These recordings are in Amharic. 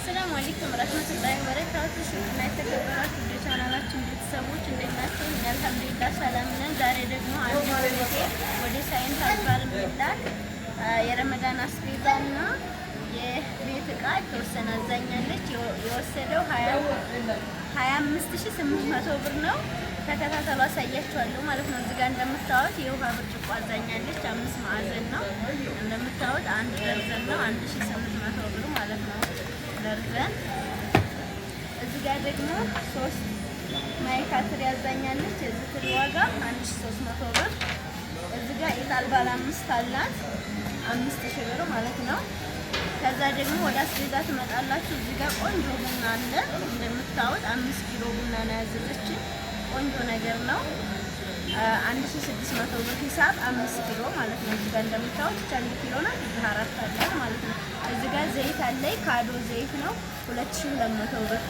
السلام عليكم ورحمة الله وبركاته። እና የተከበራችሁ የቻናላችን ቤተሰቦች እንዴት ናቸው? እኛ الحمد لله ሰላም ነን። ዛሬ ደግሞ አንድ እህቴ ወደ ሳይንት አልባል የሚላክ የረመዳን አስቤዛና የቤት እቃ የተወሰነ አዛኛለች። የወሰደው 25,800 ብር ነው። ተከታተሉ፣ አሳያችኋለሁ ማለት ነው። እዚህ ጋር እንደምታዩት የውሃ ብርጭቆ አዛኛለች። አምስት ማዕዘን ነው እንደምታዩት፣ አንድ ደርዘን ነው 1800 ብር ማለት ነው ደርዘን። እዚህ ጋር ደግሞ ሶስት ማይካ ትሪ ያዛኛለች። የዚህ ትሪ ዋጋ 1300 ብር። እዚህ ጋር ኢጣል ባለ አምስት አላት 5000 ብር ማለት ነው። ከዛ ደግሞ ወደ አስቤዛ ትመጣላችሁ። እዚህ ጋር ቆንጆ ቡና አለ እንደምታዩት 5 ኪሎ ቡና ነው ያዘዘችን። ቆንጆ ነገር ነው። 1600 ብር ሂሳብ 5 ኪሎ ማለት ነው። እዚህ ጋር እንደምታዩት ብቻ 1 ኪሎ ናት። እዚህ አራት አለ ማለት ነው። እዚህ ጋር ዘይት አለ። ካዶ ዘይት ነው 2200 ብር።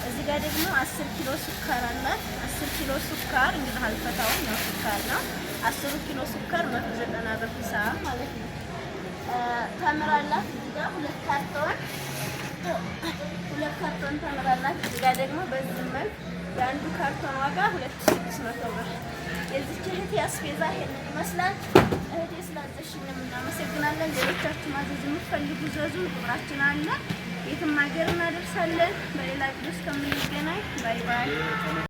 እዚህ ጋር ደግሞ 10 ኪሎ ስኳር አላት። 10 ኪሎ ስኳር እንግዲህ አልፈታውም፣ ያው ስኳር ነው። 10 ኪሎ ስኳር 190 ብር ሂሳብ ማለት ነው። ተምር አላት እዚህ ጋር ሁለት ካርቶን፣ 2 ካርቶን ተምር አላት። እዚህ ጋር ደግሞ በዚህ መልክ የአንዱ ካርቶን ዋጋ 2600 ብር። የዚች እህቴ አስቤዛ ይሄንን ይመስላል። እህቴ ስላዘዝሽንም እናመሰግናለን። ሌሎቻችሁ ማዘዝ የምትፈልጉ ዘዙ፣ ቁጥራችን አለ። የትም ሀገር እናደርሳለን። በሌላ ቪዲዮ እስከምንገናኝ bye bye።